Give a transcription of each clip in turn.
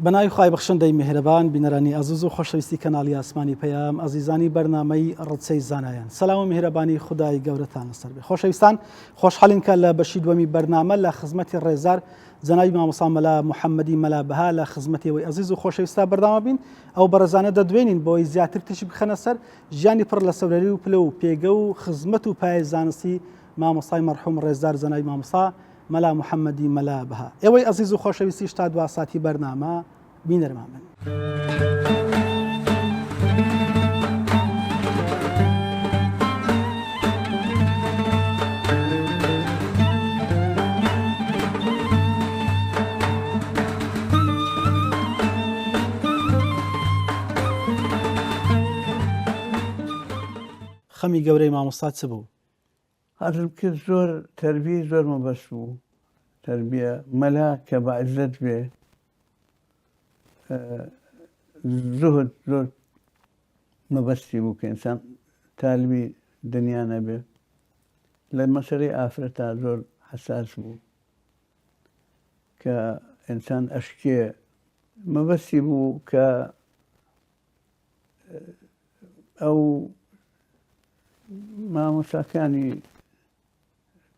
بەناوی خوای بەخشندەی میهرەبان بینەرانی ئازیز و خۆشەویستی کەناڵی ئاسمانی پەیام ئازیزانی بەرنامەی ڕچەی زانایان سەلام و میهرەبانی خودای گەورەتان لەسەر بێ خۆشەویستان خۆشحاڵین کە لە بەشی دووەمی بەرنامە لە خزمەتی ڕێزار جەنابی مامۆستا مەلا محەممەدی مەلا بەها لە خزمەتی ئەوەی ئەزیز و خۆشەویستا بەردەوام بین ئەو بەڕێزانە دەدوێنین بۆی زیاتر تیشک بخەنە سەر ژیانی پڕ لە سەورەری و پلە و پێگە و خزمەت و پایە زانستی مامۆستای مەرحوم ڕێزدار جەنابی مامۆستا مەلا محەممەدی مەلا بەها. ئێوەی ئەزیز و خۆشەویستیش تا دوا ساتی بەرنامە بینەرمان بن. خەمی گەورەی مامۆستا چ بوو؟ عەرزم کرد زۆر تەربیەی زۆر مەبەست بوو تەربیە مەلا کە بە عزەت بێ زهد زۆر مەبەستی بوو کە ئینسان تالبی دنیا نەبێ لە مەسەلەی ئافرەتا زۆر حەساس بوو کە ئینسان ئەشکێ مەبەستی بوو کە ئەو مامۆستاکانی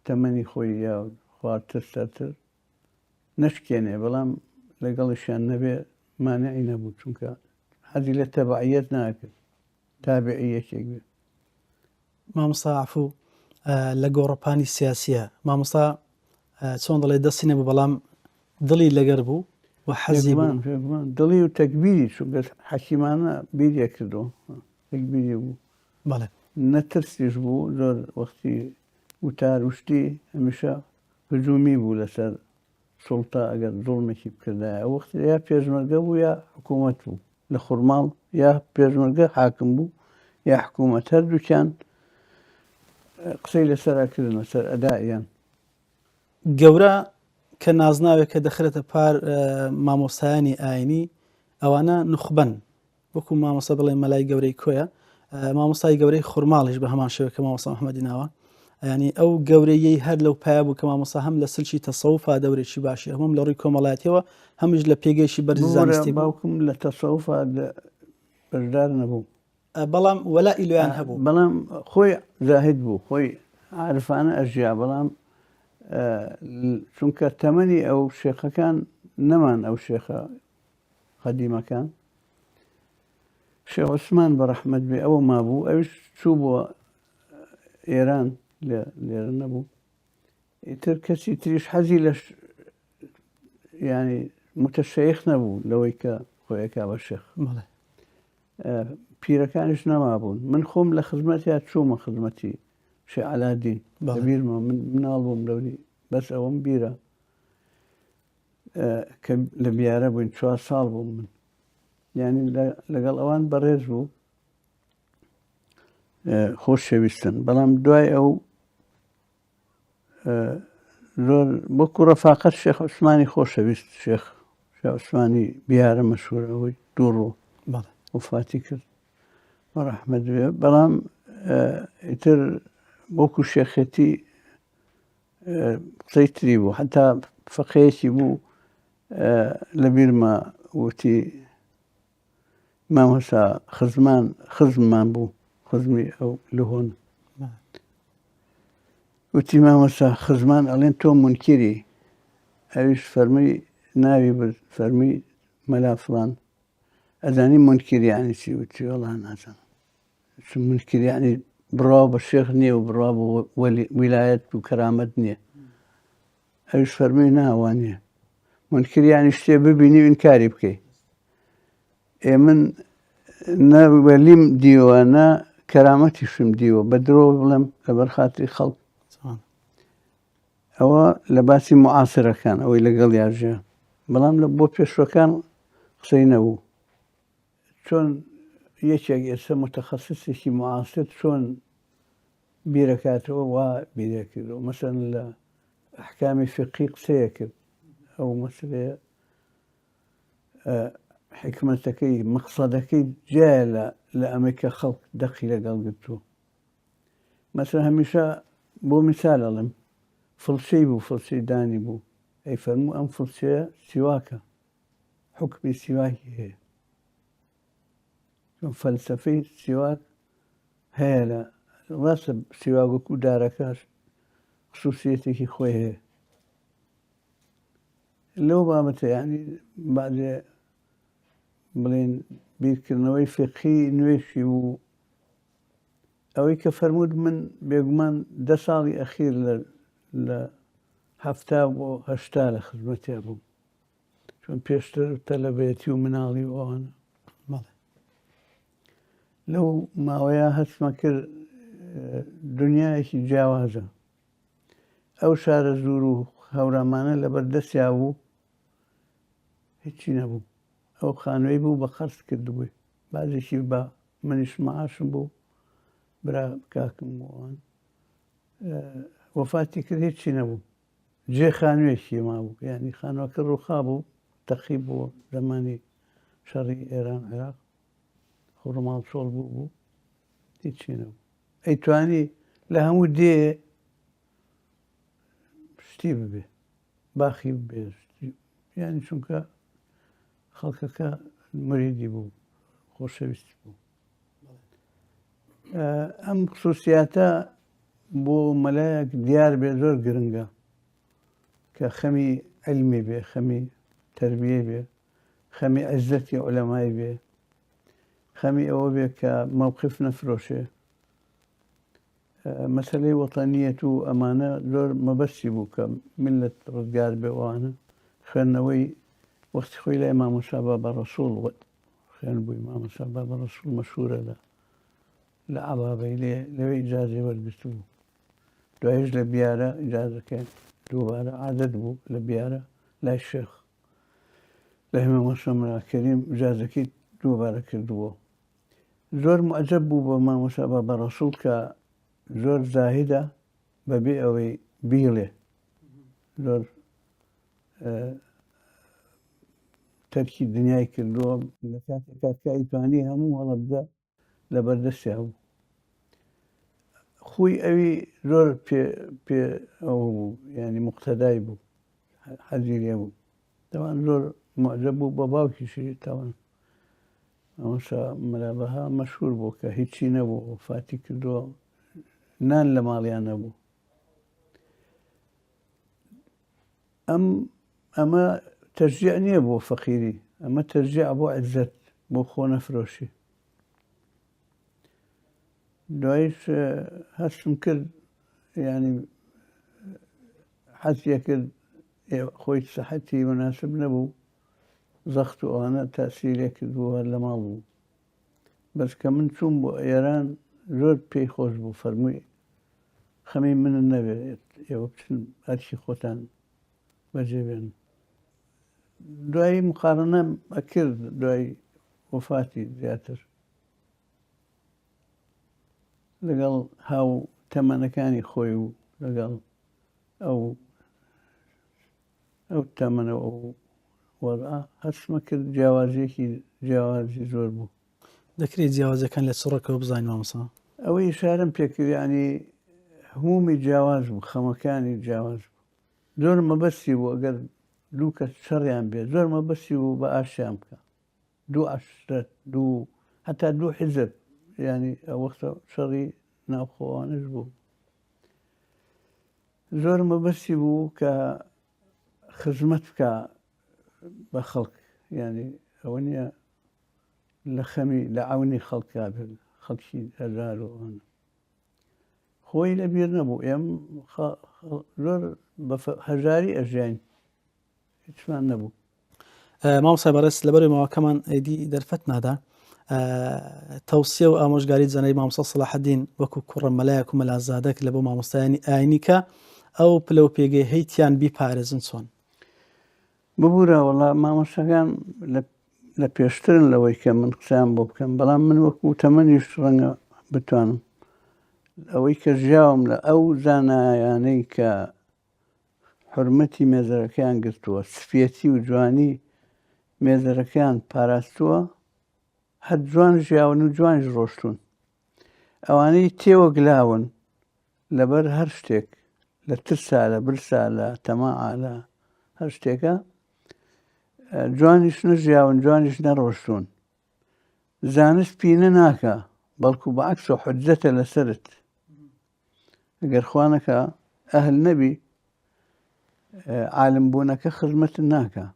تەمەنی خۆی یا خوارتر سەرتر نەشکێنێ بەڵام لەگەڵیشیان نەبێ مانعی نەبوو چونکە حەزی لە تەبعیەت ناکرد تابعی یەکێک بێ. مامۆستا عەفو لە گۆڕەپانی سیاسیە مامۆستا چۆن دەڵێ دەستی نەبوو بەڵام دڵی لەگەر بوو و حەزی بوو. بێگومان دڵی و تەکبیری چونکە حەکیمانە بیریە کردو تەکبیری بوو. بەڵێ. نە ترسیش بوو زۆر وەختی وتار و شتی هەمیشە هجومی بوو لەسەر سوڵتە ئەگەر زوڵمێکی بکردایە ئەو وەخت یا پێشمەرگە بوو یا حکوومەت بوو لە خورماڵ یا پێشمەرگە حاکم بوو یا حکوومەت هەردووکیان قسەی لەسەر ئەکردن لەسەر ئەدائیان. گەورە کە نازناوێکە دەخرێتە پار مامۆستایانی ئاینی ئەوانە نوخبەن وەکو مامۆستا بڵێ مەلای گەورەی کۆیە مامۆستای گەورەی خورماڵیش بە هەمان شێوە کە مامۆستا محەممەدی ناوە ینی ئەو گەورەیەی هەر لەو پایە بوو کە مامۆستا هەم لە سلکی تەسەوفا دەورێکی باشی هەموم لە ڕووی کۆمەڵایەتیەوە هەمیش لە پێگەیشی بەرزی زانستی باوکم لە تەسەوفا بەشدار نەبوو بەڵام وەلائی لۆیان هەبوو. بەڵام خۆی زاهید بوو، خۆی عارفانە ئەژیا، بەڵام چونکە تەمەنی ئەو شێخەکان نەمان ئەو شێخە قەدیمەکان شێخ عوسمان بە ڕەحمەت بێ ئەوە مابوو ئەویش چوو بۆ ئێران لێرە نەبوو ئیتر کەسی تریش حەزی لە ینی متەشەیخ نەبوو لەوەی کە خۆیەکا بە شێخ پیرەکانیش نەمابوون من خۆم لە خزمەتیا چوومە خزمەتی شێخ عەلادین بیرمە من مناڵ بووم لەوری بەس ئەوەم بیرە کە لە بیارە بووین چوار ساڵ بووم من یعنی لەگەڵ ئەوان بەڕێز بوو خۆشەویستن بەڵام دوای ئەو زۆر وەکو ڕەفاقەت شێخ عوسمانی خۆشەویست شێخ شێخ عوسمانی بیارە مەشهور ئەوەی دووڕۆ وفاتی کرد ڕەحمەت بێ بەڵام ئیتر وەکو شێخێتی قسەی تری بوو حتا فەقەیەکی بوو لە بیرمە وتی مامۆستا خزمان خزممان بوو خزمی ئەو لهۆن وتی مامۆستا خزمان ئەڵێن تۆ منکری ئەویش فەرمی ناوی برد فەرمی مەلا فلان ئەزانی منکر یعنی چی وتی وەڵا نازانم منکر یعنی بڕوا بە شێخ نییە و بڕوا بە ویلایەت و کەرامەت نییە ئەویش فەرمووی نا وا نییە منکر یانی شتێ ببینی و ئینکاری بکەی ئێ من نە وەلیم دیوە نە کەرامەتیشم دیوە بە درۆ بڵێم لەبەر خاتری خەڵک ئەوە لە باسی معاسرەکان ئەوەی لەگەڵ یاژە بەڵام لە بۆ پێشوەکان قسەی نەبوو چۆن یەکێک ئێستا متەخەسسێکی معاسر چۆن بیرەکاتەوە وا بیرەکردەوە مەسەن لە ئەحکامی فقی قسەیە کرد ئەو مەسلەیە حکمەتەکەی مەقسەدەکەی جیایە لە لە ئەمەی کە خەڵک دەقی لەگەڵ گرتووە مەسە هەمیشە بۆ میسال ئەڵێم فڵچەی بوو فڵچەی دانی بوو ئەی فەرموو ئەم فڵچەیە سیواکە. حکمی سیواکی هەیە چون فەلسفەی سیواک هەیە لە ڕاستە سیواک وەکو دارەکەش خصوصیەتێکی خۆی هەیە لەو بابەتە ینی بعضێ بڵێن بیرکردنەوەی فقی نوێشی و ئەوەی کە فەرمووت من بێگومان دە ساڵی ئەخیر لە لە هەفتا بۆ هەشتا لە خزمەتیا بووم چون پێشتر تەلەبەتی و مناڵی و ئەوانە بەڵێ لەو ماوەیە هەستمە کرد دنیایەکی جیاوازە ئەو شارە زور و هەورامانە لەبەر دەستیا بوو هیچی نەبوو ئەو خانووی بوو بە قەرز کردبووی بازێکی بە منیش معاشم بوو برا کاکم بووان وەفاتی کرد هیچی نەبوو جێ خانوویەکی مابوو یعنی خانووەکە ڕووخا بوو تەقی بوو زمانی شەڕی ئێران عێراق خۆڕماڵ چۆڵ بوو بوو هیچی نەبوو ئەیتوانی لە هەموو دێ شتی ببێ باخی ببێ یعنی چونکە خەڵکەکە مریدی بوو خۆشەویست بوو ئەم خصوصیاتە بۆ مەلایەک دیار بێ زۆر گرنگە کە خەمی علمی بێ خەمی تربیە بێ خەمی عزەتی عولەمای بێ خەمی ئەوە بێ کە مەوقف نەفرۆشێ مەسلەی وەتەنیەت و ئەمانە زۆر مەبەستی بوو کە ملت ڕزگار بێ ئەوانە خوێندنەوەی وەختی خۆی لای مامۆستا بابا ڕەسوڵ خوێن بووی مامۆستا بابا ڕەسوڵ مەشهورە لە لە عەبابەی لێ لەوێ ئیجازەی وەرگرتبوو دوایش لە بیارە ئیجازەکە دووبارە عادەت بوو لە بیارە لای شێخ لای مامۆستا مەلا کەریم ئیجازەکەی دووبارە کردبووە زۆر معجب بوو بە مامۆستا بابا ڕەسوڵ کە زۆر زاهیدە بەبێ ئەوەی بیڵێ زۆر تەرکی دنیای کردووە لە کاتێک کە ئەیتوانی هەموو هەڵەبجە لەبەردەستیا بوو خوی ئەوی زۆر پێ پێ ئەو بوو ینی مقتەدای بوو حەزی لێ بوو تاوان زۆر معجب بوو بە باوکیشی تاوان ئەوسا مەلابەها مەشهور بوو کە هیچی نەبوو وەفاتی کردووە نان لە ماڵیان نەبوو ئەم ئەمە تەشجیع نییە بۆ فەقیری ئەمە تەشجیع بۆ عزەت بۆ خۆ نەفرۆشی دوایش هەستم کرد ینی حەزیە کرد خۆی سەحەتی مناسب نەبوو زەخت و ئەوانە تاسیرێ کردبوو هەر لە ماڵ بوو بەس کە من چووم بۆ ئێران زۆر پێی خۆش بوو فەرمووی خەمی منن نەبێت ئێوە بچن ئەرکی خۆتان بەجێ بێن دوایی مقارنەم ئەکرد دوای وەفاتی زیاتر لەگەڵ هاو تەمەنەکانی خۆی و لەگەڵ ئەو ئەو تەمەنە و ئەو وەزعە هەستمە کرد جیاوازیەکی جیاوازی زۆر بوو. دەکرێت جیاوازیەکان لە چ ڕێکەوە بزانین مامۆستا؟ ئەوەی ئیشارەم پێکرد یانی هەموومی جیاواز بوو خەمەکانی جیاواز بوو زۆر مەبەستی بوو ئەگەر دوو کەس شەڕیان بێ زۆر مەبەستی بوو بە ئاشیان بکە دوو عەشرەت دوو هەتا دوو حیزب یانی ئەو وەختە شەڕی ناوخۆوانش بوو زۆر مەبەستی بوو کە خزمەت بکە بە خەڵک یعنی ئەوە نییە لە خەمی لە عونی خەڵکا بێت خەڵکی هەژار و ئەوانە خۆی لە بیر نەبوو ئێم زۆر بە هەژاری ئەژیاین هیچمان نەبوو. مامۆستای بەڕێز لەبەرەی ماوەکەمان ئیدی دەرفەت نادا تەوسیە و ئامۆژگاری جەنابی مامۆستا سەڵاحەدین وەکو کوڕە مەلایەک و مەلازادەک لە بۆ مامۆستایانی ئاینی کە ئەو پلە و پێگەی هەیتیان بیپارێزن چۆن؟ ببورە وەڵا مامۆستاکان لە پێشترن لەوەی کە من قسەیان بۆ بکەم بەڵام من وەکو تەمەنیش ڕەنگە بتوانم ئەوەی کە ژیاوم لە ئەو زانایانەی کە حورمەتی مێزەرەکەیان گرتووە، سپیەتی و جوانی مێزەرەکەیان پاراستووە، هەر جوان ژیاون و جوانیش ڕۆشتوون. ئەوانەی تێوەگلاون لەبەر هەر شتێک، لە ترسا، لە برسا، لە تەماعا، لە هەر شتێکە. جوانیش نەژیاون جوانیش نەڕۆشتون زانست پینە ناکا بەڵکو بە عەکس و حجەتە لەسەرت ئەگەر خوا نەکا ئەهل نەبی عالم بوونەکە خزمەتت ناکا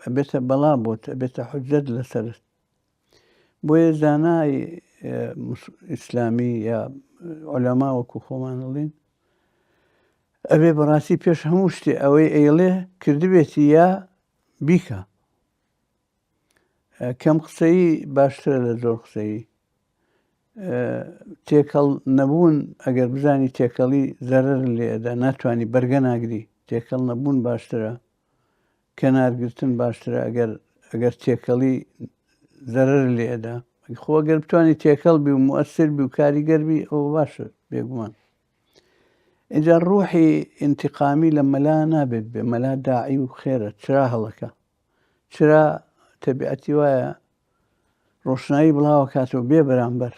ئەبێتە بەڵا بۆت ئەبێتە حجەت لەسەرت بۆیە زانای ئیسلامی یا عولەما وەکو خۆمان ئەڵێن ئەبێ بەڕاستی پێش هەموو شتێ ئەوەی ئەیڵێ کردبێتی یا بیکە کەم قسەیی باشترە لە زۆر قسەیی. تێکەڵ نەبوون ئەگەر بزانی تێکەڵی زەرەر لێ ئەدا ناتوانی بەرگە ناگری تێکەڵ نەبوون باشترە کەنارگرتن باشترە ئەگەر ئەگەر تێکەڵی زەرەر لێ ئەدا خۆ ئەگەر بتوانی تێکەڵ بی و موئەسر بی و کاریگەر بی ئەوە باشە بێگومان ئینجا ڕوحی ئینتقامی لە مەلا نابێت بێ مەلا داعی و خێرە چرا هەڵەکە چرا تەبیعەتی وایە ڕۆشنایی بڵاوەکاتەوە بێ بەرامبەر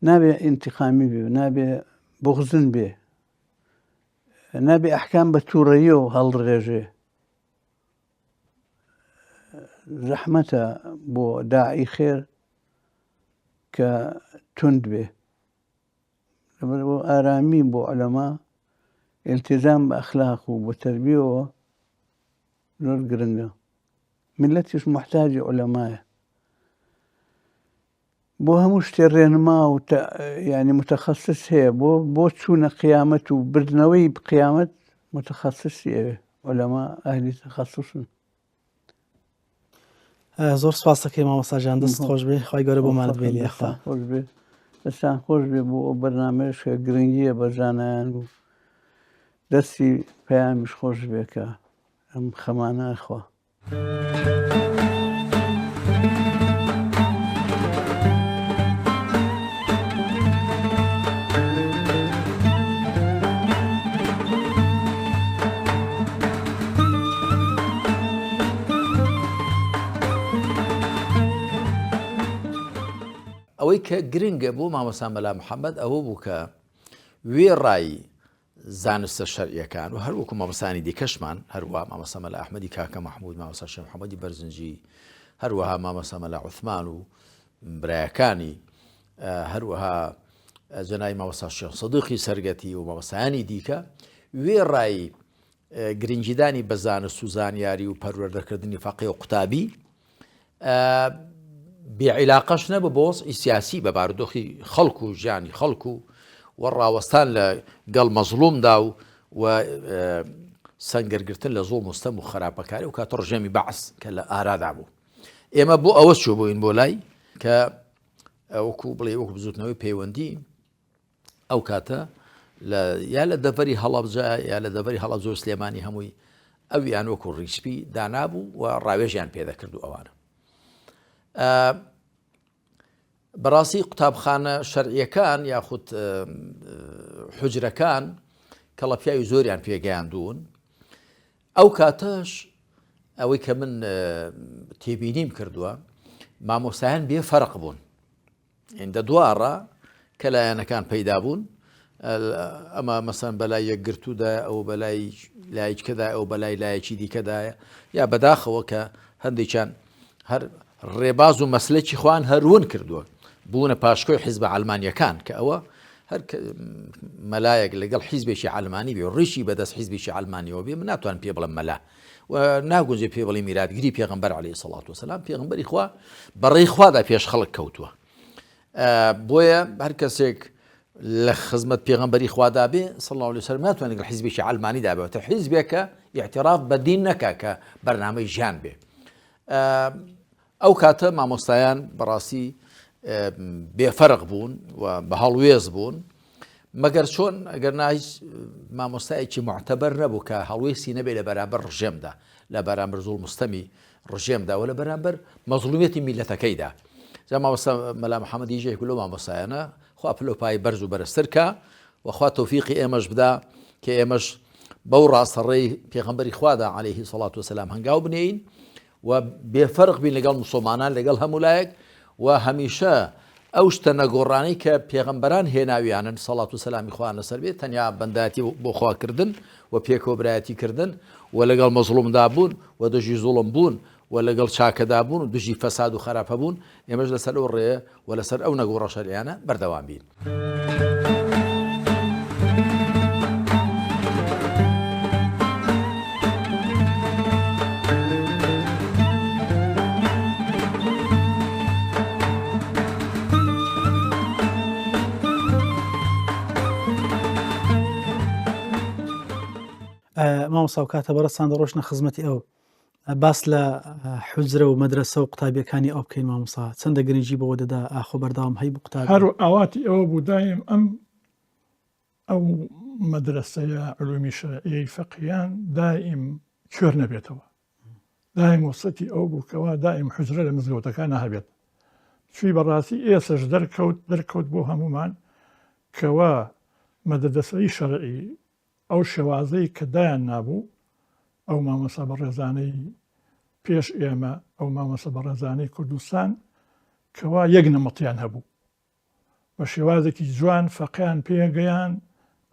نابێ ئینتقامی بێ نابێ بغزن بێ نابێ ئەحکام بە تووڕەیەوە هەڵڕێژێ زەحمەتە بۆ داعی خێر کە تند بێ لەبەرئەوە ئارامی بۆ عولەما ئیلتیزام بە ئەخلاق و بە تەربیەوە زۆر گرنگە میللەتیش موحتاجی عولەمایە بۆ هەموو شتێ ڕێنما و ینی متەخەسس هەیە بۆ بۆ چوونە قیامەت و بردنەوەی قیامەت متەخەسسی ئەوێ عولەما ئەهلی تەخەسوسن زۆر سپاس دەکەی مامۆستا گیان دەست خۆش بێ خوای گەورە بۆمانت بێنێ یاخوا خۆش بێ دەستان خۆش بێ بۆ ئەو بەرنامەیەش کە گرنگیە بە زانایان و دەستی پەیامیش خۆش بێ کە ئەم خەمانە ئەخوا. ئەوەی کە گرنگە بۆ مامۆستا مەلا محەممەد ئەوە بوو کە وێڕای زانستە شەرعیەکان و هەروەکو مامۆستانی دیکەشمان هەروە مامۆستا مەلا ئەحمەدی کاکە مەحمود مامۆستا شێخ محەممەدی بەرزنجی هەروەها مامۆستا مەلا عوسمان و برایەکانی هەروەها جەنابی مامۆستا شێخ سدیقی سەرگەتی و مامۆستایانی دیکە وێڕای گرنگیدانی بە زانست و زانیاری و پەروەردەکردنی فەقێ و قوتابی بێعیلاقەش نەبوو بۆ وەزعی سیاسی بە بارودۆخی خەڵک و ژیانی خەڵک و و ڕاوەستان لە گەڵ مەزڵومدا و و سەنگەرگرتن لە زوڵم و ستەم و خراپەکاری و کاتە ڕژێمی بەعس کە لە ئارادا بوو ئێمە بۆ ئەوە چوو بووین بۆ لای کە وەکو بڵێ وەکو بزوتنەوەی پەیوەندی ئەو کاتە لە یا لە دەڤەری هەڵەبجە یا لە دەڤەری هەڵەبجە و سلێمانی هەمووی ئەویان وەکو ڕیسپی دانابوو و ڕاوێژیان پێدەکرد و ئەوانە بەڕاستی قوتابخانە شەرعیەکان یاخود حجرەکان کەڵە پیاوی زۆریان پێگەیاندوون ئەو کاتەش ئەوەی کە من تێبینیم کردووە مامۆستایان بێ فەرق بوون ئیندە دواڕا کە لایەنەکان پەیدا بوون ئەمە مەسەن بەلای یەکگرتوودایە ئەو بەلای لایکەدا ئەو بەلای لایەکی دیکەدایە یا بەداخەوە کە هەندێکیان هەر ڕێباز و مەسلەکی خوان هەروون کردووە بوونە پاشکۆی حیزبە عەلمانیەکان کە ئەوە هەر مەلایەک لەگەڵ حیزبێکی عەلمانی بێ و ڕیشی بەدەست حیزبێکی عەلمانیەوە بێ من ناتوانم پێ بڵێم مەلا و ناگونجێ پێ بڵێ میراتگری پێغەمبەر عەلەیهی سەڵات وسلام پێغەمبەری خوا بەڕێی خوادا پێش خەڵک کەوتووە بۆیە هەر کەسێک لە خزمەت پێغەمبەری خوادا بێ صلی الله علیه وسلم ناتوانێت لەگەڵ حیزبێکی عەلمانیدا بێتە حیزبێکە اعتراف بە دین نەکا کە بەرنامەی ژیان بێ ئەو کاتە مامۆستایان بەڕاستی بێ فەرق بوون و بە هەڵوێست بوون، مەگەر چۆن ئەگەر نا هیچ مامۆستایەکی موعتەبەر نەبوو کە هەڵوێستی نەبێ لە بەرامبەر ڕژێمدا، لە بەرامبەر زوڵم و ستەمی ڕژێمدا و لە بەرامبەر مەزڵومیەتی میللەتەکەیدا. جا مامۆستا مەلا محەمەد یەکێک بوو لەو مامۆستایانە، خوا پلە و پایەی بەرز و بەرزتر کا و خوا تەوفیقی ئێمەش بدا کە ئێمەش بەو ڕاستەڕێی پێغەمبەری خوادا عەلەیهی سەڵات وسەلام هەنگاو بنێین و بێ فەرق بین لەگەڵ مسوڵمانان لەگەڵ هەموو لایەک و هەمیشە. ئەو شتە نەگۆڕانەی کە پێغەمبەران هێناویانن سەڵات و سەلامی خوایان لەسەر بێت تەنیا بەندایەتی بۆ خوا کردن و پێکەوە برایەتی کردن و لەگەڵ مەزڵومدا بوون و دژی زوڵم بوون و لەگەڵ چاکەدا بوون و دژی فەساد و خەراپە بوون ئێمەش لەسەر ئەو ڕێیە و لەسەر ئەو نەگۆڕە شەرعیانە بەردەوام بین. مامۆستا و کاتە بەڕێزتان دەڕۆشتنە خزمەتی ئەو باس لە حوجرە و مەدرەسە و قوتابیەکانی ئەو بکەین مامۆستا چەندە گرنگی بەوە دەدا ئاخۆ بەردەوام هەی بوو قوتابی هەر ئاواتی ئەوە بوو دایم ئەم ئەو مەدرەسەیە علومی شەرعیەی فەقیان دایم کوێر نەبێتەوە دایم وەسەتی ئەو بوو کەوا دایم حوجرە لە مزگەوتەکانە هەبێت چوی بەڕاستی ئێسش دەرکەوت دەرکەوت بۆ هەمومان کەوا مەدەدەسەی شەرعی ئەو شێوازەی کە دایان نابوو ئەو مامۆستا بەڕێزانەی پێش ئێمە، ئەو مامۆستا بەڕێزانەی کوردستان کەوا یەک نەمەتیان هەبوو بە شێوازێکی جوان فەقیان پێگەیان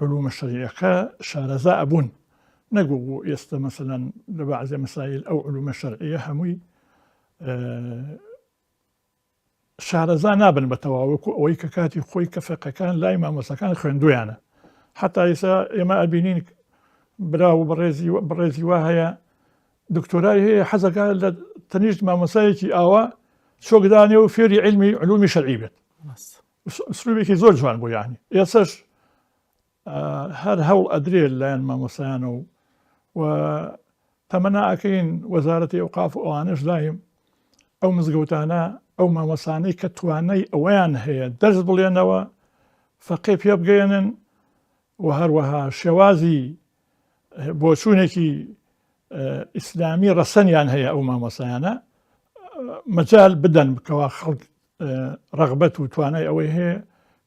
علومە شەریعەکە شارەزا ئەبوون نەک وەکو ئێستا مەسەلەن لە بەعزێ مەسایل ئەو علومە شەرعیە هەمووی شارەزا نابن بە تەواو وەکو ئەوەی کە کاتی خۆی کە فقەکان لای مامۆستاکان خوێندویانە حتا ئێستا ئێمە ئەبینین برا و بەڕێزی بەڕێزی وا هەیە دکتۆرای هەیە حەزەکە لە تەنیشت مامۆسایەکی ئاوا چۆکدانێ و فێری علمی علومی شەرعی بێت ئسلوبێکی زۆر جوان بۆ یعنی ئێسش هەر هەوڵ ئەدرێ لایەن مامۆستایانە و و تەمەنا ئەکەین وەزارەتی ئەوقاف و ئەوانەش دایم ئەو مزگەوتانە ئەو مامۆسانەی کە توانای ئەوەیان هەیە دەرس بڵێنەوە فەقێ پێ بگەیەنن و هەروەها شێوازی بۆچوونێکی ئیسلامی ڕەسەنیان هەیە ئەو مامۆسایانە مەجال بدەن بکەوە خەڵک ڕەغبەت و توانای ئەوەی هەیە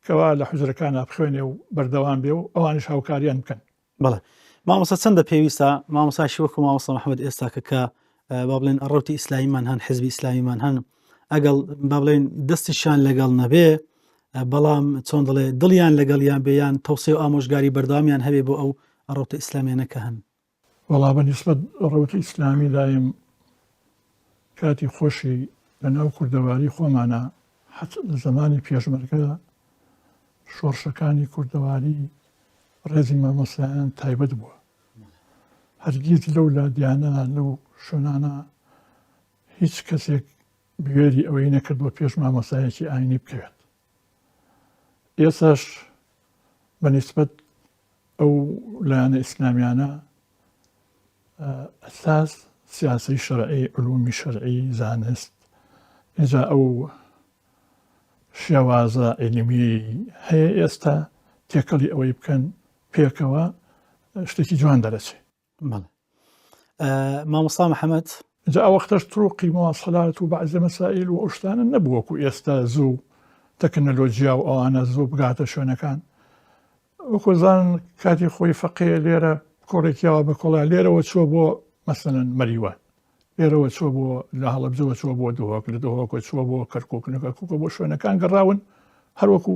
کەوا لە حوجرەکانا بخوێنێ و بەردەوام بێ و ئەوانیش هاوکاریان بکەن. بەڵێ مامۆستا چەندە پێویستە مامۆساشی وەکو مامۆستا محمد ئێستاکە کە با بڵێن ڕەوتی ئیسلامیمان هەن حزبی ئیسلامیمان هەن ئەگەڵ با بڵێن دەستیشان لەگەڵ نەبێ بەڵام چۆن دەڵێ دڵیان لەگەڵیان بێیان تەوسێ و ئامۆژگاری بەردەوامیان هەبێ بۆ ئەو ڕەوتە ئیسلامیانە کە هەن. وەڵا بە نیسبەت ڕەوتی ئیسلامی دایم کاتی خۆشی لە ناو کوردەواری خۆمانە حەت لە زەمانی پێشمەرگە شۆڕشەکانی کوردەواری ڕێزی مامۆستایان تایبەت بووە هەرگیز لەو لادیانە لەو شوێنانە هیچ کەسێک بوێری ئەوەی نەکردووە پێش مامۆستایەکی ئاینی بکەوێت ئێساش بە نیسبەت ئەو لایەنە ئیسلامیانە ئەساس سیاسی شەرعی علومی شەرعی زانست ئینجا ئەو شێوازە عیلمی هەیە ئێستا تێکەڵی ئەوەی بکەن پێکەوە شتێکی جوان دەرەچێ. بەڵێ مامۆستا محەممەد. جا ئەو وەختەش طرقی مواصلات و بەعزێ مەسائیل و ئەو شتانە نەبوو وەکو ئێستا زوو تەکنەلۆجیا و ئەوانە زوو بگاتە شوێنەکان وەکو زان کاتی خۆی فەقێ لێرە کۆڕێکیەوە بە کۆڵا لێرەوە چووە بۆ مەسەلەن مەریوان لێرەوە چووە بۆ لە هەڵەبجەوە چووە بۆ دهۆک لە دهۆکەوە چووە بۆ کەرکوک لە کەرکوکەوە بۆ شوێنەکان گەڕاون هەروەکو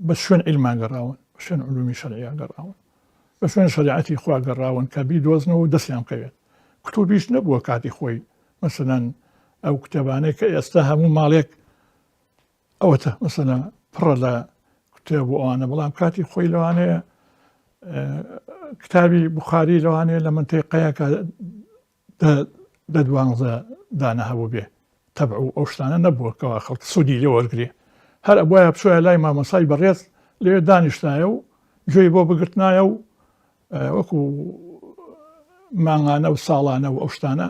بە شوێن عیلما گەڕاون، بە شوێن علومی شەرعیا گەڕاون، بە شوێن شەریعەتی خوا گەڕاون کە بیدۆزنەوە و دەستیان بکەوێت. کتوبیش نەبووە کاتی خۆی، مەسەلەن ئەو کتێبانەی کە ئێستا هەموو ماڵێک ئەوەتە مەسەلەن پڕە لە کتێب و ئەوانە، بەڵام کاتی خۆی لەوانەیە کتابی بوخاری لەوانەیە لە منتیقەیەکە دە دوانزە دانە هەبووبێ تەبع و ئەو شتانە نەبووە کەوا خەڵک سوودی لێ وەرگرێ هەر ئەبوایە بچۆیە لای مامۆسای بەڕێز لەوێ دانیشتایە و گوێی بۆ بگرتنایە و وەکو مانگانە و ساڵانە و ئەو شتانە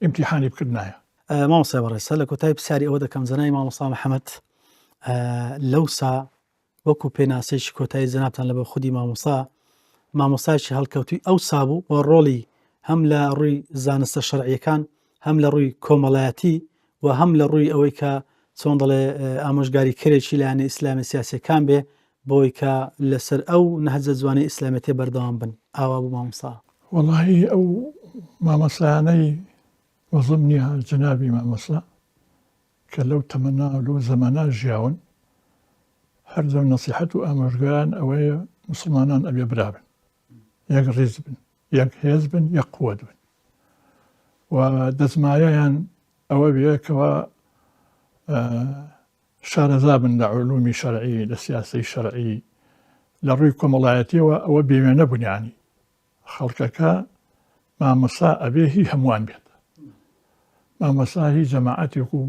ئیمتیحانی بکردنایە. مامۆستای بەڕێز هەر لە کۆتایی پرسیاری ئەوە دەکەم جەنابی مامۆستا محەمەد لەوسا وەکو پێناسەیەکی کۆتایی جەنابتان لەبەر خودی مامۆستا، مامۆستایەکی هەڵکەوتووی ئەوسا بوو و ڕۆڵی هەم لە ڕووی زانستە شەرعیەکان هەم لە ڕووی کۆمەڵایەتی و هەم لە ڕووی ئەوەی کە چۆن دەڵێ ئامۆژگاری کەرێکی لایەنە ئیسلامی سیاسەکان بێ بۆی کە لەسەر ئەو نەهجە جوانەی ئیسلامەتێ بەردەوام بن ئاوا بوو مامۆستا. وەڵاهی ئەو مامۆستایانەی وەزم نیە جەنابی مامۆستا. کە لەو تەمەنا و لەو زەمەنا ژیاون هەردەم نەسیحەت و ئامۆژگایان ئەوەیە موسڵمانان ئەبێ برا بن، یەک ڕیز بن، یەک هێز بن، یەک قوت بن و دەستمایەیان ئەوە بێ کەوا شارەزا بن لە علومی شەرعی، لە سیاسەی شەرعی، لە ڕووی کۆمەڵایەتیەوە ئەوە بێوێنە بوون یانی خەڵکەکە مامۆستا ئەبێ هی هەمووان بێت مامۆستا هی جەماعەتێک و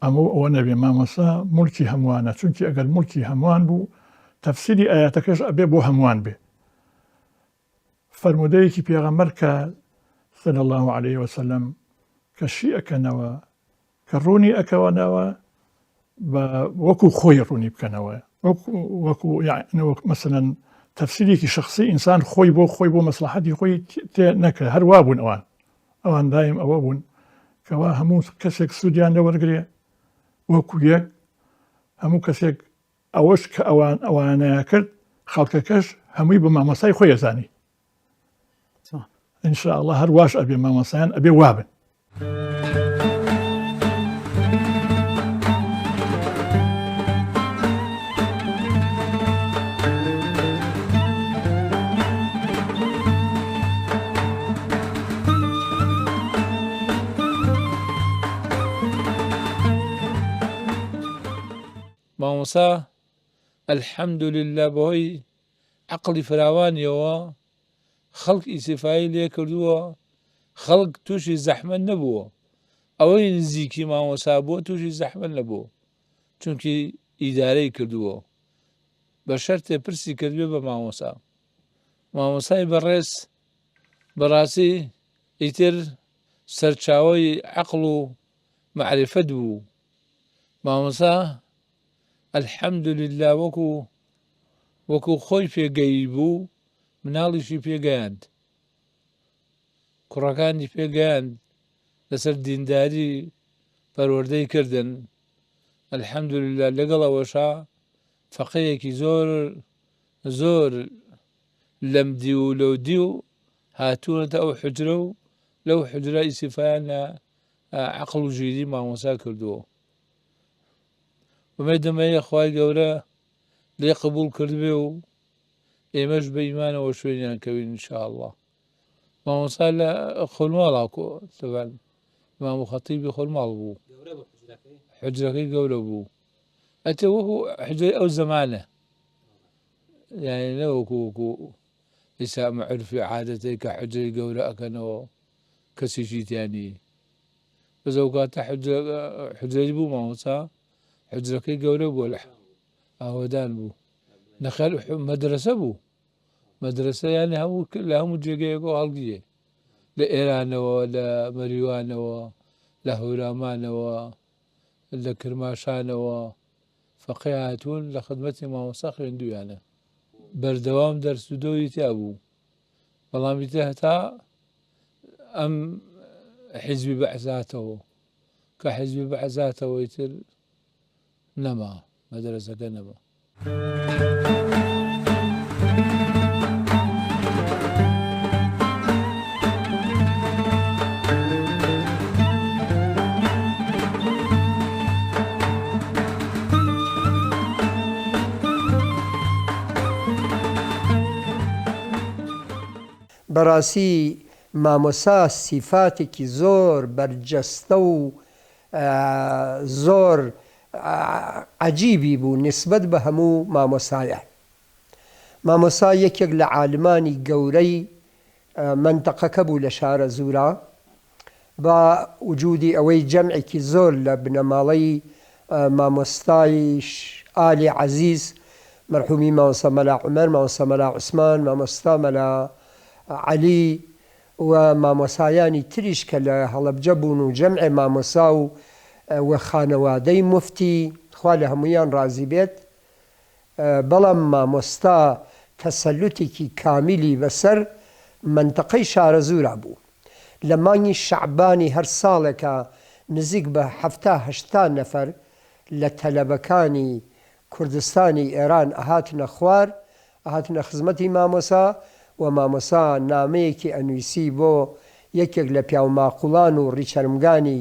ئەمە و ئەوە نەبێ مامۆستا مڵکی هەمووانە چونکی ئەگەر مڵکی هەمووان بوو تەفسیری ئاەتەکەش ئەبێ بۆ هەمووان بێ فەرمودەیەکی پێغەمبەر کە صلی الله عليه وسلم کە شی ئەکەنەوە کە ڕوونی ئەکەوەنەوە بە وەکو خۆی ڕوونی بکەنەوە وەکو یعنی وەک مەسەلەن تەفسیرێکی شخصی ئینسان خۆی بۆ خۆی بۆ مەسلحەتی خۆی تێ نەکرد هەر وا بوون ئەوان ئەوان دایم ئەوە بوون کەوا هەموو کەسێک سوودیان لەوەرگێ وەکو یەک هەموو کەسێک ئەوەش کە ئەوان ئەوانەیە کرد خەڵکەکەش هەمووی بە مامۆستای خۆی ئەزانی ان شاء الله هەر واش ئەبێ مامۆستایان ئەبێ وابن. مامۆستا الحمدللە بەهۆی عەقڵی فراوانیەوە خەڵک ئیسیفای لێ کردووە خەڵک تووشی زەحمەت نەبووە ئەوەی نزیکی مامۆسا بووە تووشی زەحمەت نەبووە چونکی ئیدارەی کردووە بە شەرتێ پرسی کردبێ بە مامۆسا مامۆسای بەڕێز بەڕاستی ئیتر سەرچاوەی عەقڵ و مەعریفەت بوو مامۆسا الحمدللە وەکو وەکو خۆی پێگەیی بوو مناڵیشی پێگەیاند کوڕەکانی پێگەیاند لەسەر دینداری پەروەردەی کردن الحمدللە لەگەڵ ئەوەشا فەقێیەکی زۆر زۆر لەم دیو و لەو دیو هاتوونەتە ئەو حوجرە و لەو حوجرە ئیسیفایان لە عەقڵ و ژیری مامۆستا کردووە. ئومێدم هەیە خوای گەورە لێ قبوڵ کردبێ و ئێمەش بە ئیمانەوە شوێنیان کەوین ان شاء اللە. مامۆستا لە خۆرماڵا کۆ تەبعەن ئیمام و خەتیبی خۆرماڵ بوو. حوجرەکەی گەورە بوو. ئەتێ وەکو حوجرەی ئەو زەمانە. یانی نەوەکو وەکو ئیستا ئەمە عورفی عادەتەی کە حوجرەی گەورە ئەکەنەوە کەسێکی تیا نییە. بەس ئەو کاتە حوجرەی بوو مامۆستا حوجرەکەی گەورە بووە لە ئاوەدان بوو نەخێر مەدرەسە بوو مەدرەسە یانی هەموو لە هەموو جێگەیەکەوە هەڵگیێ لە ئێرانەوە لە مەریوانەوە لە هەورامانەوە لە کرماشانەوە فەقێ هاتوون لە خدمەتی مامۆستا خوێندویانە بەردەوام دەرس و دەوری تیا بوو بەڵام ئیتر هەتا ئەم حیزبی بەعزاتەوە کە حیزبی بەعزاتەوە ئیتر نەما مەدرەسەکە نەما. بەڕاستی مامۆستا سیفاتێکی زۆر بەرجەستە و زۆر عەجیبی بوو نیسبەت بە هەموو مامۆستایان. مامۆستا یەکێک لە عالمانی گەورەی مەنتەقەکە بوو لە شارەزوورا، بە وجودی ئەوەی جەمعێکی زۆر لە بنەماڵەی مامۆستای ئالی عەزیز مەرحومی مامۆستا مەلا عومەر، مامۆستا مەلا عوسمان، مامۆستا مەلا عەلی و مامۆسایانی تریش کە لە هەڵەبجە بوون و جەمعێ مامۆسا و و خانەوادەی موفتی، خوا لە هەموویان ڕازی بێت، بەڵام مامۆستا تەسەلوتێکی کامیلی بەسەر مەنتەقەی شارەزوورا بوو. لە مانگی شەعبانی هەر ساڵێکا نزیک بە حەفتا هەشتا نەفەر لە تەلەبەکانی کوردستانی ئێران ئەهاتنە خوار، ئەهاتنە خزمەتی مامۆسا و مامۆسا نامەیەکی ئەنویسی بۆ یەکێک لە پیاوماقوڵان و ڕیچەرمگانی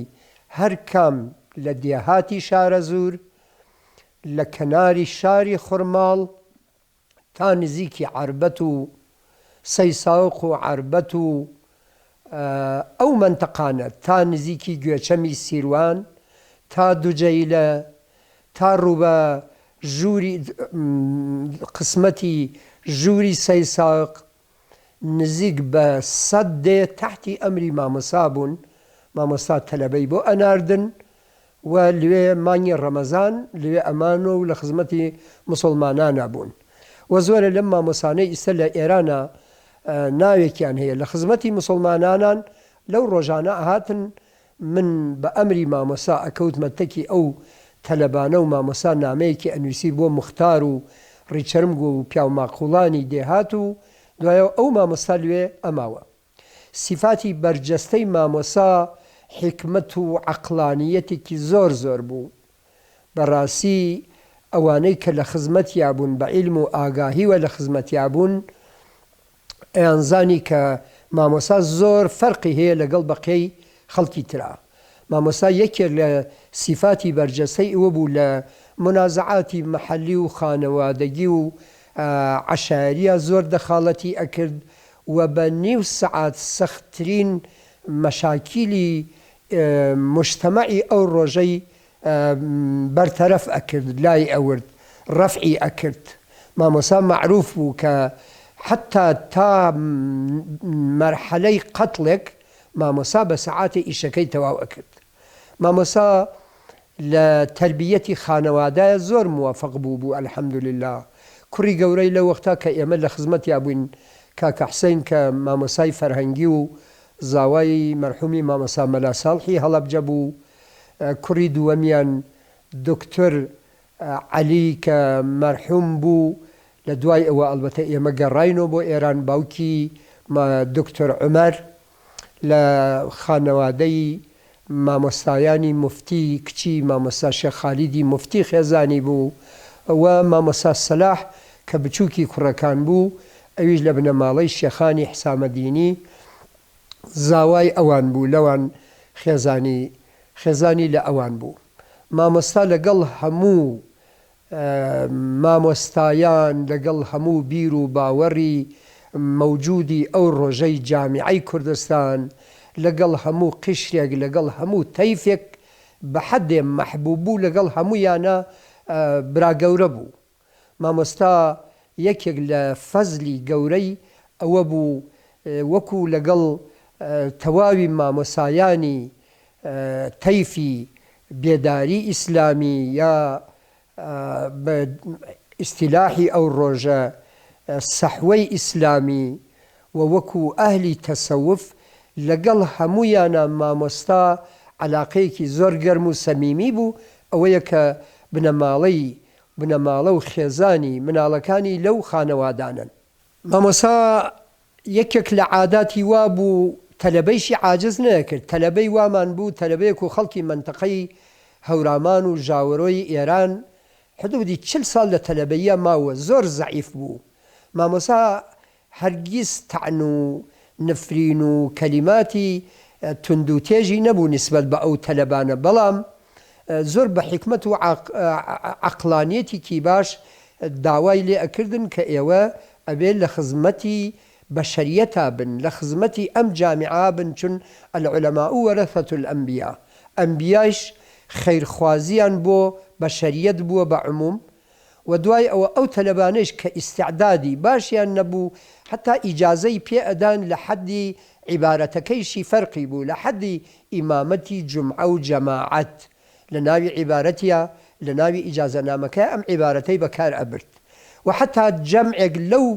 هەر کام. لە دێهاتی شارەزوور لە کەناری شاری خورماڵ تا نزیکی عەربەت و سەیساوق و عەربەت و ئەو مەنتەقانە تا نزیکی گوێچەمی سیروان تا دوجەیلە تا ڕووبە ژووری قسمەتی ژووری سەیساق نزیک بە سەد دێ تەحتی ئەمری مامۆسا بوون، مامۆستا تەلەبەی بۆ ئەناردن و لوێ مانگی ڕەمەزان لوێ ئەمانۆ و لە خزمەتی موسوڵمانانا بوون و زۆرێ لەم مامۆسانەی ئیستە لە ئێرانا ناوێکیان هەیە لە خزمەتی موسوڵمانانان لەو ڕۆژانە ئەهاتن من بە ئەمری مامۆستا ئەکەوتمە تەکی ئەو تەلەبانە و مامۆستا نامەیەکی ئەنویسی بۆ موختار و ڕیچەرمگ و پیاوماقوڵانی دێهات و دوایەوە ئەو مامۆستا لوێ ئەماوە. سیفاتی بەرجەستەی مامۆسا حیکمەت و عەقڵانییەتێکی زۆر زۆر بوو. بەڕاسی ئەوانەی کە لە خزمەتیا بوون بە عیلم و ئاگاهیوە لە خزمەتیا بوون ئەیانزانی کە مامۆستا زۆر فەرقی هەیە لەگەڵ بەقیەی خەڵکی ترا. مامۆستا یەکێ لە سیفاتی بەرجەستەی ئەوە بوو لە مونازەعاتی مەحەلی و خانەوادەگی و عەشایەریا زۆر دەخاڵەتی ئەکرد و بە نیو سەعات سەختترین مەشاکیلی موجتەمەعی ئەو ڕۆژەی بەرتەرەف ئەکرد، لای ئەورد، ڕەفعی ئەکرد. مامۆستا مەعروف بوو کە حەتتا تا مەرحەلەی قەتڵێک مامۆستا بە سەعاتێ ئیشەکەی تەواو ئەکرد. مامۆستا لە تەربیەتی خانەوادایە زۆر موەفەق بوو بوو الحمدللە. کوڕی گەورەی لەو وەختا کە ئێمە لە خزمەتیا بووین کاکە حسین کە مامۆستای فەرهەنگی و زاوای مەرحومی مامۆستا مەلا ساڵحی هەڵەبجە بوو، کوڕی دووەمیان دکتۆر عەلی کە مەرحوم بوو، لە دوای ئەوە ئەڵبەتە ئێمە گەڕاینەوە بۆ ئێران، باوکی دکتۆر عومەر لە خانەوادەی مامۆستایانی موفتی کچی مامۆستا شێخ خالیدی موفتی خێزانی بوو و مامۆستا سەلاح کە بچووکی کوڕەکان بوو ئەویش لە بنەماڵەی شێخانی حسامەدینی زاوای ئەوان بوو لەوان خێزانی خێزانی لە ئەوان بوو مامۆستا لەگەڵ هەموو مامۆستایان لەگەڵ هەموو بیر و باوەڕی مەوجودی ئەو ڕۆژەی جامیعەی کوردستان لەگەڵ هەموو قیشرێک لەگەڵ هەموو تەیفێک بە حەدێ مەحبوب بوو لەگەڵ هەموویانا برا گەورە بوو مامۆستا یەکێک لە فەزلی گەورەی ئەوە بوو وەکو لەگەڵ تەواوی مامۆسایانی تەیفی بێداری ئیسلامی یا بە ئیستیلاحی ئەو ڕۆژە سەحوەی ئیسلامی و وەکو ئەهلی تەسەوف لەگەڵ هەموویانا مامۆستا عەلاقەیەکی زۆر گەرم و سەمیمی بوو ئەوەیە کە بنەماڵەی بنەماڵە و خێزانی مناڵەکانی لەو خانەوادانەن. مامۆستا یەکێک لە عاداتی وا بوو تەلەبەیشی عاجز نەئەکرد، تەلەبەی وامان بوو تەلەبەیەک و خەڵکی مەنتەقەی هەورامان و ژاوەرۆی ئێران حدودی چل ساڵ لە تەلەبەییا ماوە زۆر زەعیف بوو مامۆستا هەرگیز تەعن و نفرین و کەلیماتی توندوتێژی نەبوو نیسبەت بە ئەو تەلەبانە بەڵام زۆر بە حیکمەت و عەقڵانیەتیکی باش داوای لێ ئەکردن کە ئێوە ئەبێ لە خزمەتی بەشەریەتا بن لە خزمەتی ئەم جامیعە بن چون العلماء ورثة الانبیاء ئەنبیایش خەیرخوازیان بۆ بەشەریەت بووە بە عموم وە دوای ئەوە ئەو تەلەبانەیش کە ئیستعدادی باشیان نەبوو حەتا ئیجازەی پێ ئەدان لە حەدی عیبارەتەکەیشی فەرقی بوو لە حەدی ئیمامەتی جومعە و جەماعەت لە ناوی عیبارەتیا لە ناوی ئیجازەنامەکەیا ئەم عیبارەتەی بە کار ئەبرد وە حەتا جەمعێک لەو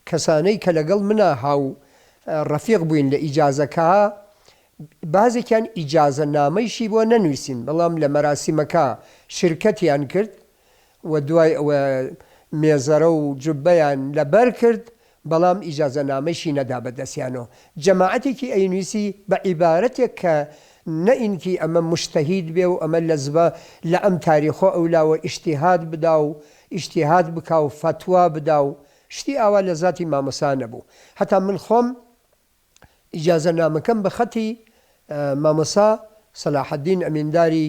کەسانەی کە لەگەڵ منا هاو ڕەفیق بووین لە ئیجازەکە بازێکیان ئیجازە نامەیشی بۆ نەنویسین بەڵام لە مەراسیمەکە شرکەتیان کرد و دوای ئەوە مێزەرە و جوببەیان لە بەر کرد، بەڵام ئیجازەنامەیشی نەدا بە دەستیانەوە. جەماعەتێکی ئەینویسی بە عیبارەتێک کە نە ئینکی ئەمە موجتەهید بێ و ئەمە لە زبە لە ئەم تاریخۆ ئەولاوە ئیجتیهاد بدا و ئیجتیهاد بکا و فەتوا بدا و شتی ئاوا لە زاتی مامۆستا نەبوو. هەتا من خۆم ئیجازەنامەکەم بە خەتی مامۆستا سەلاحەدین ئەمینداری.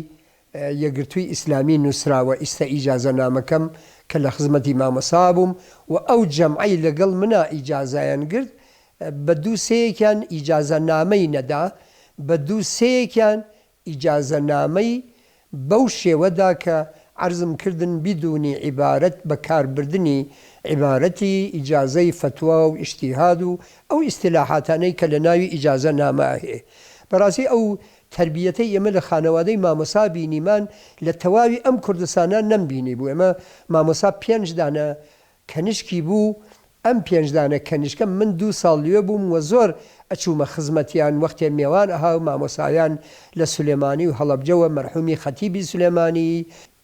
یەکگرتووی ئیسلامی نووسراوە ئیستە ئیجازەنامەکەم کە لە خزمەتی مامۆستا بووم و ئەو جەمعەی لەگەڵ منا ئیجازەیان گرت بە دوو سێیەکیان ئیجازەنامەی نەدا بە دوو سێیەکیان ئیجازەنامەی بەو شێوە دا کە عەرزم کردن بدونی عیبارەت بە کار بردنی عیبارەتی ئیجازەی فەتوا و ئیجتیهاد و ئەو ئیستیلاحاتانەی کە لە ناوی ئیجازە نامە هەیە. بەراستی ئەو تەربیەتەی ئێمە لە خانەوادەی مامۆسا بینیمان لە تەواوی ئەم کوردستانە نەمبینیبوو. ئێمە مامۆسا پێنج دانە کەنیشکی بوو، ئەم پێنج دانە کەنیشکە من دوو ساڵ لوێ بووم و زۆر ئەچوومە خزمەتیان، وەختێ مێوان ئەها و مامۆسایان لە سولێمانی و هەڵەبجەوە مەرحوومی خەتیبی سولێمانی،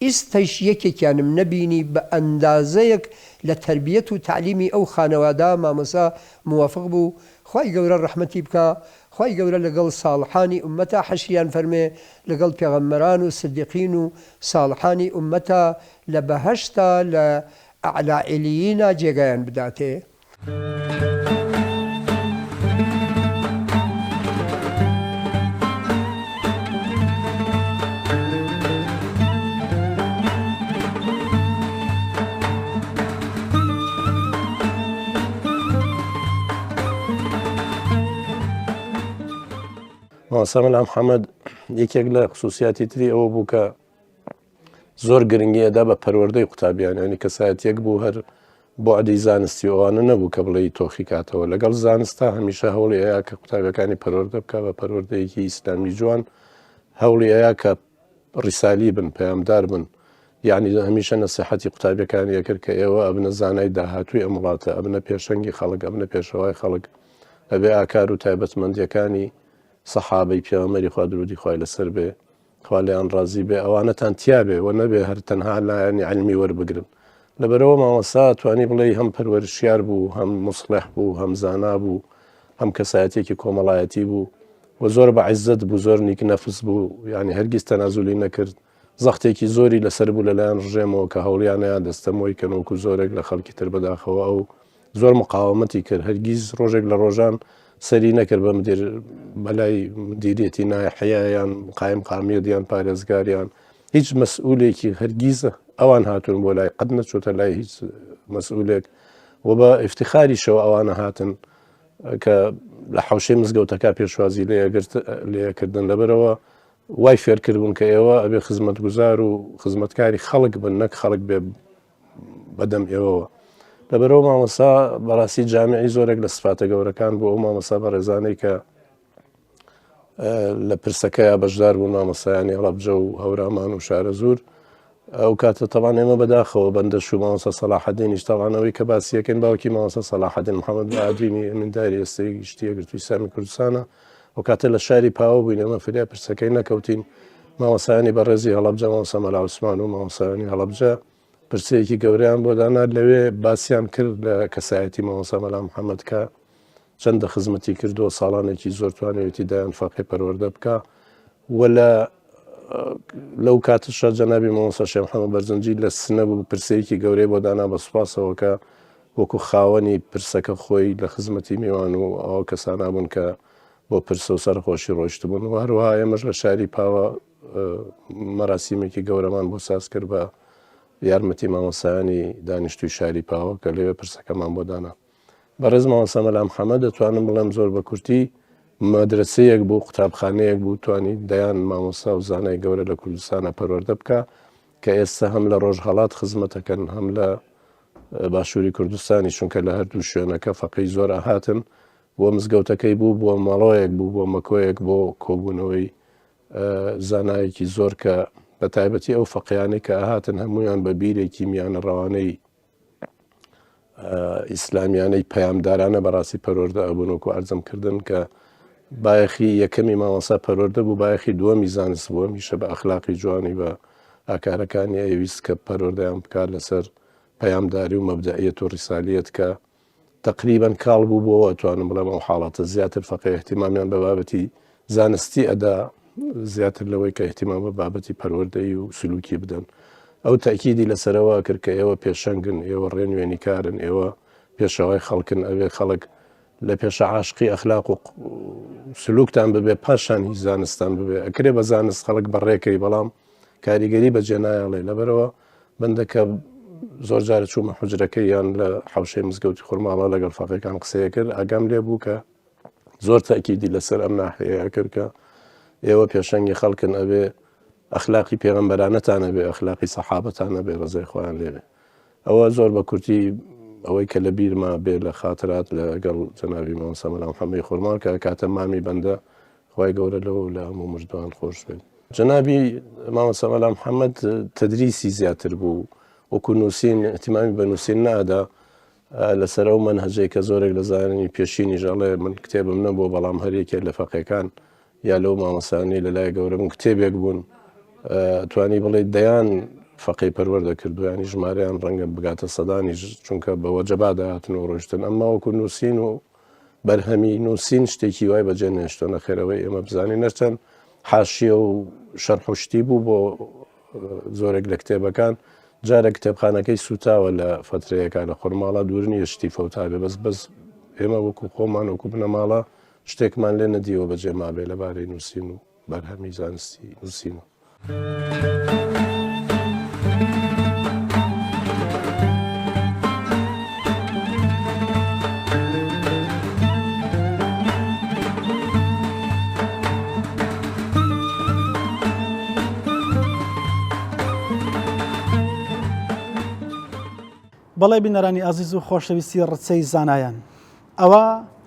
ئیستەش یەکێکیانم نەبینی بە ئەندازەیەک لە تەربیەت و تەعلیمی ئەو خانەوادە مامۆسا موەفق بوو، خوای گەورە ڕەحمەتی بکا، خوای گەورە لەگەڵ ساڵحانی ئوممەتا حەشریان فەرمێ، لەگەڵ پێغەمبەران و سدیقین و ساڵحانی ئوممەتا لە بەهەشتا لە ئەعلا علیینا جێگایان بداتێ. مامۆستا مەلا محەممەد یەکێک لە خصوصیاتی تری ئەوە بوو کە زۆر گرنگی ئەدا بە پەروەردەی قوتابیان ینی کەسایەتیەک بوو هەر بۆعدی زانستی ئەوانە نەبوو کە بڵێی تۆخی کاتەوە لەگەڵ زانستا هەمیشە هەوڵی ئەیا کە قوتابیەکانی پەروەردە بکە بە پەروەردەیەکی ئیسلامی جوان هەوڵی ئەیا کە ڕیسالی بن پەیامدار بن یعنی هەمیشە نەسیحەتی قوتابیەکانی ئەکرد کە ئێوە ئەبنە زانای داهاتووی ئەم وڵاتە ئەبنە پێشەنگی خەڵک ئەبنە پێشەوای خەڵک ئەبێ ئاکار و تایبەتمەندیەکانی سەحابەی پێغەمبەری خوا درودی خوای لەسەر بێ خوا لێیان ڕازی بێ ئەوانەتان تیابێ و نەبێ هەر تەنها لایەنی عیلمی وەربگرن لەبەرئەوە مامۆستا توانی بڵێی هەم پەروەرشیار بوو هەم موسڵح بوو هەم زانا بوو هەم کەسایەتێکی کۆمەڵایەتی بوو و زۆر بە عیزەت بوو زۆر نیک نەفس بوو یعنی هەرگیز تەنازولی نەکرد زەختێکی زۆری لەسەر بوو لەلایەن ڕژێمەوە کە هەوڵیانەیە دەستەمۆی کەن وەکو زۆرێک لە خەڵکی تر بەداخەوە ئەو زۆر مقاومەتی کرد هەرگیز ڕۆژێک لە ڕۆژان سەری نەکرد بە مدیر بەلای مدیریەتی ناحیە یان قایم قامیت یان پارێزگاریان هیچ مەسئولێکی هەرگیز ئەوان هاتوون بۆ لای قەت نەچۆتە لای هیچ مەسئولێک و بە ئیفتخاریشەوە ئەوانە هاتن کە لە حوشەی مزگەوتەکە پێشوازی لێگرت لێکردن لەبەرەوە وای فێرکردبوون کە ئێوە ئەبێ خزمەتگوزار و خزمەتکاری خەڵک بن نەک خەڵک بێ بەدەم ئێوەوە لەبەرەوە مامۆسا بەڕاستی جامعی زۆرێک لە سفاتە گەورەکان بۆ ئەو مامۆسا بەڕێزانەی کە لە پرسەکەیا بەشدار بوون مامۆستایانی هەڵەبجە و هەورامان و شارەزوور ئەو کاتە تەوان ئێمە بەداخەوە بەندەش و مامۆستا سەلاحەدینیش تاوانەوەی کە باسیەکەین باوکی مامۆستا سەلاحەدین محەممەد بەعادینی ئەمینداری ئێستای گشتی یەکگرتووی ئیسلامی کوردستانە ئەو کاتە لە شاری پاوە بووین ئێمە فریا پرسەکەی نەکەوتین مامۆستایانی بەڕێزی هەڵەبجە مامۆستا مەلا عوسمان و مامۆستایانی هەڵەبجە پرسەیەکی گەورەیان بۆ دانا لەوێ باسیان کرد لە کەسایەتی مامۆستا مەلا محەممەد کە چەندە خزمەتی کردووە ساڵانێکی زۆر توانیوێتی دایان فەقێ پەروەردە بکا و لە لەو کاتەشا جەنابی مامۆستا شێخ محەممەد بەرزنجی لە سنە بوو پرسەیەکی گەورەی بۆ دانا بە سوپاسەوە کە وەکو خاوەنی پرسەکە خۆی لە خزمەتی میوان و ئەو کەسانە بوون کە بۆ پرسە و سەرخۆشی ڕۆیشتبوون و هەروەها ئێمەش لە شاری پاوە مەراسیمێکی گەورەمان بۆ ساز کرد بە یارمەتی مامۆستایانی دانیشتووی شاری پاوە کە لەوێ پرسەکەمان بۆ دانا. بەڕێز مامۆستا مەلا محەمەد دەتوانم بڵێم زۆر بە کورتی مەدرەسەیەک بوو قوتابخانەیەک بوو توانی دەیان مامۆستا و زانای گەورە لە کوردستانە پەروەردە بکا کە ئێستا هەم لە ڕۆژهەڵات خزمەتەکەن هەم لە باشووری کوردستانی چونکە لە هەردوو شوێنەکە فەقێی زۆر ئەهاتن بۆ مزگەوتەکەی بوو بۆ مەڵۆیەک بوو بۆ مەکۆیەک بۆ کۆبوونەوەی زانایەکی زۆر کە بە تایبەتی ئەو فەقیانەی کە ئەهاتن هەمویان بە بیرێکی میانە ڕەوانەی ئیسلامیانەی پەیامدارانە بەڕاستی پەروەردە ئەبوون وەکو ئەرزم کردن کە بایەخی یەکەمی مامۆستا پەروەردە بوو بایەخی دووەمی زانست بوو هەمیشە بە ئەخلاقی جوانی بە ئاکارەکانی ئەویست کە پەروەردەیان بکات لەسەر پەیامداری و مەبدەئیەت و ڕیسالیەت کە تەقریبەن کاڵ بوو بۆوە ئەتوانم بڵێم ئەو حاڵەتە زیاتر فەقێ ئیهتیمامیان بە بابەتی زانستی ئەدا زیاتر لەوەی کە ئیهتیمام بە بابەتی پەروەردەیی و سلوکی بدەن ئەو تەئکیدی لەسەرەوە کرد کە ئێوە پێشەنگن ئێوە ڕێنوێنیکارن ئێوە پێشەوای خەڵکن ئەوێ خەڵک لە پێشە عاشقی ئەخلاق و سلوکتان ببێ پاشان هیچ زانستان ببێ ئەکرێ بە زانست خەڵک بەڕێکەی بەڵام. کاریگەری بەجێ نایەڵێ لەبەرەوە بەندە کە زۆر جارە چوومە حوجرەکەی یان لە حەوشەی مزگەوتی خورماڵە لەگەڵ فەقێکان قسەیە کرد ئاگام لێ بوو کە زۆر تەئکیدی لەسەر ئەم ناحیەیە کرد کە ئێوە پێشەنگی خەڵکن ئەبێ ئەخلاقی پێغەمبەرانەتان ئەبێ ئەخلاقی سەحابەتان ئەبێ ڕەزای خۆیان لێبێ ئەوە زۆر بە کورتی ئەوەی کە لە بیرما بێ لە خاترات لەگەڵ جەنابی مامۆستا مەلا محەممەدی خورماڵ کە کاتە مامی بەندە خوای گەورە لەو لە هەموو مردووان خۆش بێت. جەنابی مامۆستا مەلا محەممەد تەدریسی زیاتر بوو وەکو نووسین اهتمامی بە نووسین نادا لەسەر ئەو مەنهەجەی کە زۆرێک لە زانانی پێشینیش ئەڵێ من کتێبم نەبووە بەڵام هەر یەکێک لە فەقێکان یا لەو مامۆستایانەی لە لای گەورە بوون کتێبێک بوون توانی بڵێ دەیان فەقێی پەروەردە کردو ینی ژمارەیان ڕەنگە بگاتە سەدانیش چونکە بە وەجەبا دەهاتن و ڕۆشتن ئەمما وەکو نووسین و بەرهەمی نووسین شتێکی وای بەجێ نێشتۆ نەخێرەوەی ئێمە بزانین نەچەند حاشیە و شەرح و شتی بوو بۆ زۆرێک لە کتێبەکان جارێک کتێبخانەکەی سوتاوە لە فەترەیەکا لە خورماڵا دوور نییە شتی فەوتابێ بەس بەس ئێمە وەکو خۆمان وەکو بنەماڵە شتێکمان لێ نەدیوە بەجێ مابێ لەبارەی نووسین و بەرهەمی زانستی نووسین و. بەڵێ بینەرانی ئازیز و خۆشەویستی ڕچەی زانایان ئەوە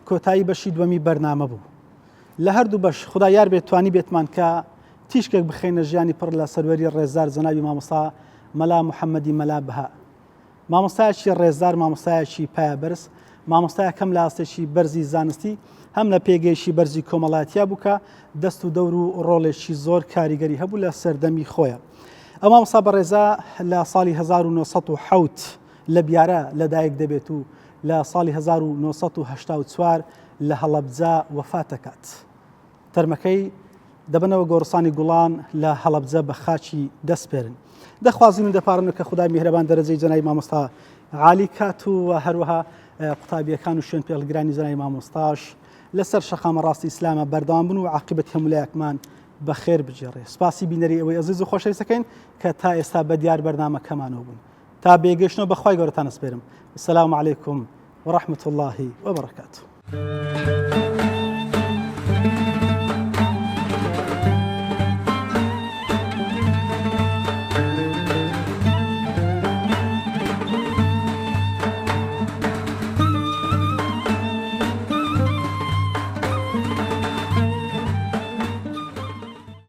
کۆتایی بەشی دووەمی بەرنامە بوو لە هەردوو بەش خدا یار بێت توانی بێتمان کە تیشکێک بخەینە ژیانی پڕ لە سەروەری ڕێزدار جەنابی مامۆستا مەلا محەممەدی مەلا بەها مامۆستایەکی ڕێزدار، مامۆستایەکی پایەبەرز، مامۆستایەک هەم لە ئاستێکی بەرزی زانستی، هەم لە پێگەیەکی بەرزی کۆمەڵایەتیا بوو کە دەست و دەور و ڕۆڵێکی زۆر کاریگەری هەبوو لە سەردەمی خۆیە. ئەو مامۆستا بەڕێزە لە ساڵی 1970 لە بیارە لەدایک دەبێت و لە ساڵی 1984 لە هەڵەبجە وەفات دەکات. تەرمەکەی دەبەنەوە گۆڕستانی گوڵان لە هەڵەبجە بە خاکی دەسپێرن. دەخوازین و دەپارن کە خودای میهرەبان دەرەجەی جەنابی مامۆستا عالی کات و هەروەها قوتابیەکان و شوێن پێڵگرانی جەنابی مامۆستاش لەسەر شەقامە ڕاستی ئیسلامە بەردەوام بن و عاقبەتی هەموو لایەکمان بەخێر بگێڕێ. سپاسی بینەری ئەوەی ئەزیز و خۆشەویستەکەین کە تا ئێستا بە دیار بەرنامەکەمانەوە بوون. تا بێگەشتنەوە بە خوای گەورەتان ئەسپێرم. السلام علیکم ورحمة الله وبرکاته.